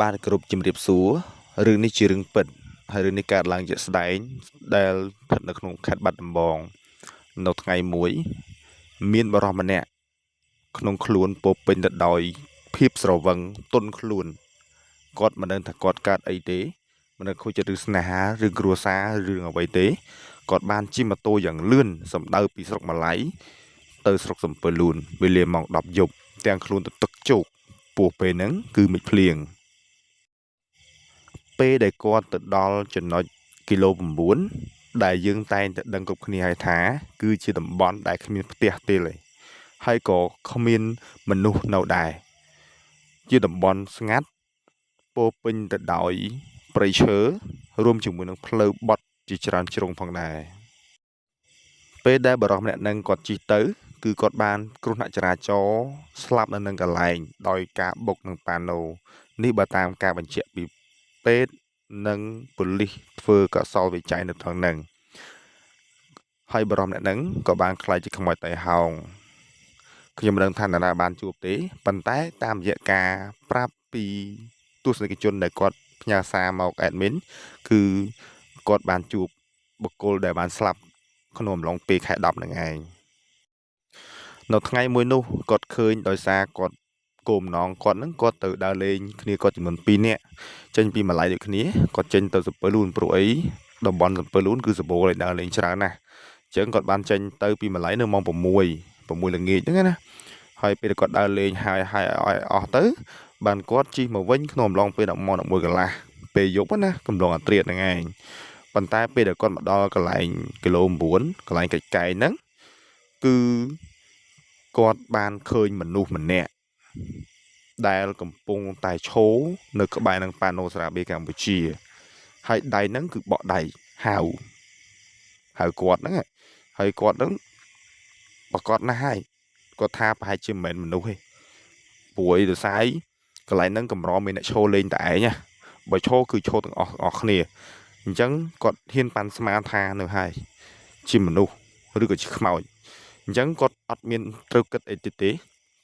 បាទគ្រប់ជំរាបសួររឿងនេះជារឿងពិតហើយរឿងនេះកើតឡើងជាក់ស្ដែងដែលស្ថិតនៅក្នុងខេត្តបាត់ដំបងនៅថ្ងៃមួយ មានបរិសម្នាក់ក្នុងខ្លួនពោរពេញទៅដោយភាពស្រវឹងទន់ខ្លួនគាត់មិនដឹងថាគាត់កើតអីទេមិនដឹងខូចចិត្តរឿងស្នេហារឿងគ្រួសាររឿងអ្វីទេគាត់បានជិះម៉ូតូយ៉ាងលឿនសម្ដៅពីស្រុកម៉ាឡៃទៅស្រុកសំពើលូនវេលាម៉ោង10យប់ទាំងខ្លួនទៅទឹកជោកពោះពេលហ្នឹងគឺមេឃភ្លៀង ពេលដែលគាត់ទៅដល់ចំណុចគីឡូ9ដែលយើងតែងតែដឹងគ្រប់គ្នាហើយថា គឺជាតំបន់ដែលគ្មានផ្ទះទេឡើយហើយក៏គ្មានមនុស្សនៅដែរជាតំបន់ស្ងាត់ពោរពេញទៅដោយព្រៃឈើរួមជាមួយនឹងផ្លូវបត់ជាច្រើនជ្រុងផងដែរពេលដែលបរិសម្នាក់នឹងគាត់ជិះទៅ គឺគាត់បានគ្រោះថ្នាក់ចរាចរណ៍ស្លាប់នៅនឹងកន្លែងដោយការបុកនឹងប៉ាណូនេះបើតាមការបញ្ជាក់ពីពេទ្យនិងប៉ូលីសធ្វើកសលវិច័យនៅត្រង់ហ្នឹងហើយបរិសម្នាក់ហ្នឹងក៏បានក្លាយជាខ្មោចតៃហោងខ្ញុំមិនដឹងថានរណាបានជួបទេប៉ុន្តែតាមរយៈការប្រាប់ពីទស្សនិកជនដែលគាត់ផ្ញើសារមក admin គឺគាត់បានជួបបុគ្គលដែលបានស្លាប់ក្នុងអំឡុងពេលខែ10ហ្នឹងឯងនៅថ្ងៃមួយនោះគាត់ឃើញដោយសារគាត់គោលបំណងគាត់ហ្នឹងគាត់ទៅដើរលេងគ្នាគាត់ចំនួន2នាក់ចេញពីម៉ាឡៃដូចគ្នាគាត់ចេញទៅសំពើលូនព្រោះអីតំបន់សំពើលូនគឺសម្បូរឲ្យដើរលេងច្រើនណាស់អញ្ចឹងគាត់បានចេញទៅពីម៉ាឡៃនៅម៉ោង6 6ល្ងាចហ្នឹងណាហើយពេលដែលគាត់ដើរលេងហើយហើយឲ្យអស់ទៅបានគាត់ជិះមកវិញក្នុងអំឡុងពេល10ម៉ោង11កន្លះពេលយប់ណាកំឡុងអាត្រៀតហ្នឹងឯងប៉ុន្តែពេលដែលគាត់មកដល់កន្លែងគីឡូ9កន្លែងកិច្ចកែងហ្នឹងគឺគាត់បានឃើញមនុស្សម្នាក់ដែលកំពុងតែឈរនៅក្បែរនឹងប៉ាណូស្រាបៀរកម្ពុជាហើយដៃហ្នឹងគឺបក់ដៃហៅហៅគាត់ហ្នឹងហើយគាត់ហ្នឹងប្រកាសណាស់ហើយគាត់ថាប្រហែលជាមិនមែនមនុស្សទេព្រោះអីដោយសារអីកន្លែងហ្នឹងកម្រមានអ្នកឈរលេងតែឯងណាបើឈរគឺឈរទាំងអស់អស់គ្នាអញ្ចឹងគាត់ហ៊ានប៉ាន់ស្មានថានៅហើយជាមនុស្សឬក៏ជាខ្មោចអញ្ចឹងគាត់អត់មានត្រូវគិតអីទៀតទេ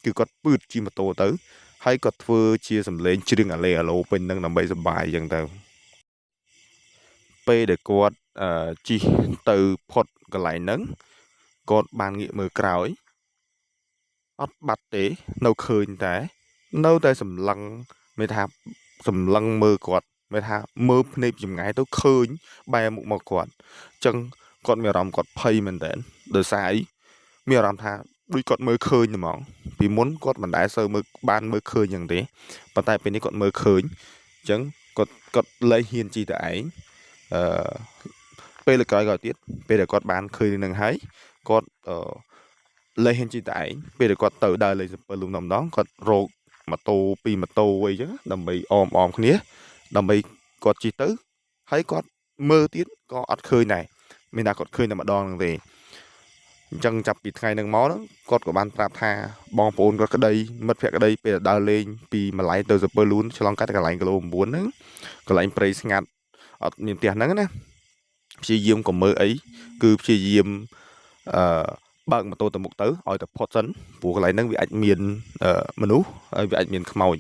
គឺគាត់ពឺតជិះម៉ូតូទៅហើយគាត់ធ្វើជាសម្លេងច្រៀងអាឡេអាឡូពេញនឹងដើម្បីសប្បាយអញ្ចឹងទៅពេលដែលគាត់ជិះទៅផុតកន្លែងហ្នឹងគាត់បានងាកមើលក្រោយអត់បាត់ទេនៅឃើញតែ នៅតែសម្លឹងមានថាសម្លឹងមើលគាត់មានថាមើលភ្នែកចម្ងាយទៅឃើញបែរមុខមកគាត់អញ្ចឹងគាត់មានអារម្មណ៍គាត់ភ័យមែនតើដោយសារអីមានអារម្មណ៍ថាដូចគាត់មើលឃើញហ្មងពីមុនគាត់មិនដែលសូវមើលបានមើលឃើញយ៉ាងទេប៉ុន្តែពេលនេះគាត់មើលឃើញអញ្ចឹងគាត់គាត់លែងហ៊ានជិះតែឯងអឺពេលក្រោយៗទៀតពេលដែលគាត់បានឃើញនឹងហើយគាត់អឺលែងហ៊ានជិះតែឯងពេលដែលគាត់ទៅដើរលេងសំពើលុំម្ដងគាត់រកម៉ូតូពីរម៉ូតូអីចឹងដើម្បីអមអមគ្នាដើម្បីគាត់ជិះទៅហើយគាត់មើលទៀតក៏អត់ឃើញដែរមានថាគាត់ឃើញតែម្ដងហ្នឹងទេអញ្ចឹងចាប់ពីថ្ងៃហ្នឹងមកហ្នឹងគាត់ក៏បានប្រាប់ថាបងប្អូនគាត់ក្តីមិត្តភក្តិក្តីពេលដើរលេងពីម៉ាឡៃទៅសំពើលូនឆ្លងកាត់កន្លែងគីឡូ9ហ្នឹងកន្លែងព្រៃស្ងាត់អត់មានផ្ទះហ្នឹងណាព្យាយាមកុំមើលអីគឺព្យាយាមអឺបើកម៉ូតូទៅមុខទៅឲ្យតែផុតសិនព្រោះកន្លែងហ្នឹងវាអាចមានមនុស្សហើយវាអាចមានខ្មោច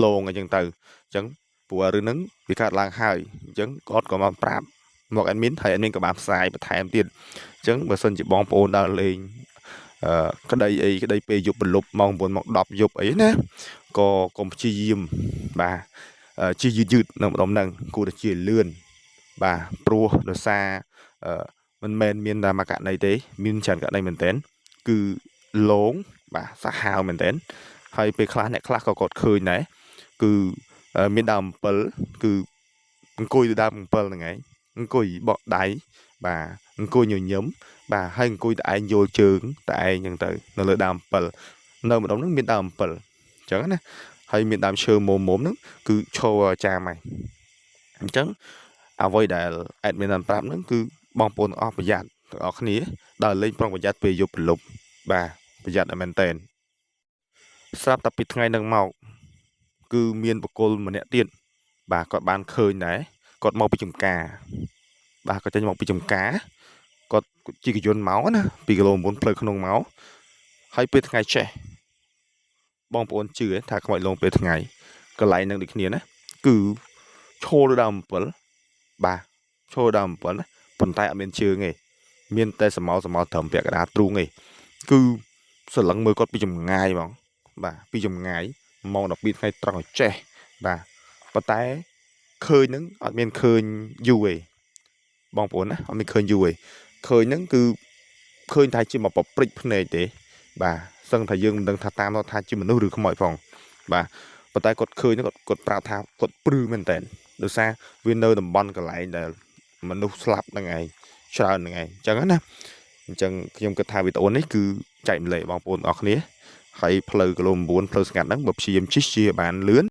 លងអីចឹងទៅអញ្ចឹងព្រោះរឿងហ្នឹងវាកើតឡើងហើយអញ្ចឹងគាត់ក៏មកប្រាប់មក admin ហើយ admin ក៏បានផ្សាយបន្ថែមទៀតអញ្ចឹងបើសិនជាបងប្អូនដើរលេងអឺក្តីអីក្តីពេលយប់ប្រលប់ម៉ោង9ម៉ោង10យប់អីណាក៏កុំព្យាយាមបាទជិះយឺតយឺតនៅម្ដុំហ្នឹងគួរតែជិះលឿនបាទព្រោះដោយសារអឺមិនមែនមានតែមួយករណីទេមានច្រើនករណីមែនទែនគឺលងបាទសាហាវមែនទែនហើយពេលខ្លះអ្នកខ្លះក៏គាត់ឃើញដែរគឺមានដើមអំពិលគឺអង្គុយទៅដើមអំពិលហ្នឹងឯងអង្គុយបកដៃបាទអង្គុយញញឹមបាទហើយអង្គុយតែឯងយល់ជើងតែឯងចឹងទៅនៅលើដើមអំពិលនៅម្ដុំហ្នឹងមានដើមអំពិលអញ្ចឹងណាហើយមានដើមឈើមុំមុំហ្នឹងគឺឈរចាំហើយអញ្ចឹងអ្វីដែល admin បានប្រាប់ហ្នឹងគឺបងប្អូនទាំងអស់ប្រយ័ត្នទាំងអស់គ្នាដើរលេងប្រុងប្រយ័ត្នពេលយប់ព្រលប់បាទប្រយ័ត្នឲ្យមែនតែនស្រាប់តែពីថ្ងៃហ្នឹងមកគឺមានបុគ្គលម្នាក់ទៀតបាទគាត់បានឃើញដែរគាត់មកពីចំការបាទគាត់ចេញមកពីចំការគាត់ជិះកយន្តមកណា2គីឡូ9ផ្លូវក្នុងមកហើយពេលថ្ងៃចេះបងប្អូនជឿថាខ្មោចលងពេលថ្ងៃកន្លែងហ្នឹងដូចគ្នាណា គឺឈរលើដើមអំពិលបាទឈរដើមអំពិលណាប៉ុន្តែអត់មានជើងទេមានតែស្រមោលស្រមោលត្រឹមពាក់កណ្ដាលទ្រូងទេគឺសន្លឹងមើលគាត់ពីចម្ងាយហ្មងបាទពីចម្ងាយម៉ោង12ថ្ងៃត្រង់ឲ្យចេះបាទប៉ុន្តែឃើញហ្នឹងអត់មានឃើញយូរទេបងប្អូនណាអត់មានឃើញយូរទេឃើញហ្នឹងគឺឃើញថាជាមកប្រព្រិចភ្នែកទេបាទសឹងថាយើងមិនដឹងថាតាមនោះថាជាមនុស្សឬខ្មោចផងបាទប៉ុន្តែគាត់ឃើញហ្នឹងគាត់គាត់ប្រាប់ថាគាត់ព្រឺមែនតើដោយសារវានៅតំបន់កន្លែងដែលមនុស្សស្លាប់ហ្នឹងឯងច្រើនហ្នឹងឯងអញ្ចឹងណាអញ្ចឹងខ្ញុំគិតថាវីដេអូនេះគឺចែកម្លែកបងប្អូនអរគ្នាហើយផ្លូវគីឡូ9ផ្លូវស្ងាត់ហ្នឹងបើព្យាយាមជិះជាបានលឿន។